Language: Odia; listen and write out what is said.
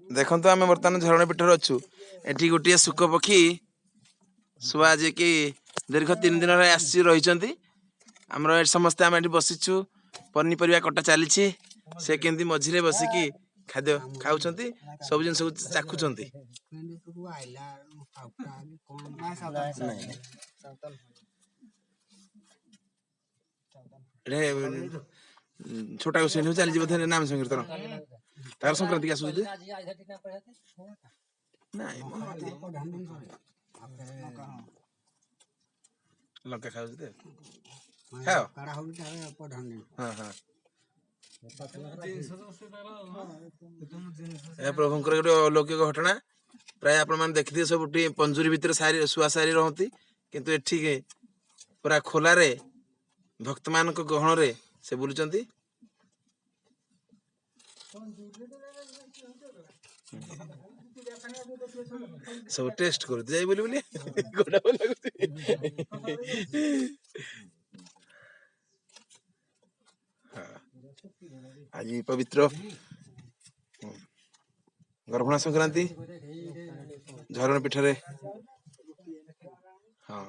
ଦେଖନ୍ତୁ, ଆମେ ବର୍ତ୍ତମାନ ଝରଣା ପୀଠରେ ଅଛୁ। ଏଠି ଗୋଟିଏ ଶୁକ ପକ୍ଷୀ ଶୁଆ, ଯିଏକି ଦୀର୍ଘ 3 ଦିନ ହେଲା ଆସି ରହିଛନ୍ତି। ଆମର ଏଠି ସମସ୍ତେ ଆମେ ଏଠି ବସିଛୁ, ପନିପରିବା କଟା ଚାଲିଛି। ସେ କେମିତି ମଝିରେ ବସିକି ଖାଦ୍ୟ ଖାଉଛନ୍ତି, ସବୁ ଜିନିଷକୁ ଚାଖୁଛନ୍ତି। ଏଠି ଛୋଟା ଗୋସାଣୀ ଚାଲିଛି ବୋଧେ ନାମ ସଂକୀର୍ତ୍ତନ। ତାର ସଂକ୍ରାନ୍ତି ଆସୁଛନ୍ତି। ନାଇଁ, ଲଙ୍କା ଖାଉଛି, ଖାଅ। ହଁ ହଁ, ଏହା ପ୍ରଭୁଙ୍କର ଗୋଟେ ଅଲୌକିକ ଘଟଣା। ପ୍ରାୟ ଆପଣମାନେ ଦେଖିଥିବେ, ସବୁଠି ପଞ୍ଜୁରୀ ଭିତରେ ସାରି ଶୁଆ ସାରି ରହନ୍ତି, କିନ୍ତୁ ଏଠି ପୁରା ଖୋଲାରେ ଭକ୍ତମାନଙ୍କ ଗହଣରେ ସେ ବୁଲୁଛନ୍ତି। ସବୁ ଟେଷ୍ଟ କରୁଛି ଯାଇ ବୋଲି ବୋଲି ଗୋଟା ଲାଗୁଛି। ଆଜି ପବିତ୍ର ଗର୍ଭଣା ସଂକ୍ରାନ୍ତି, ଝରଣ ପୀଠରେ। ହଁ।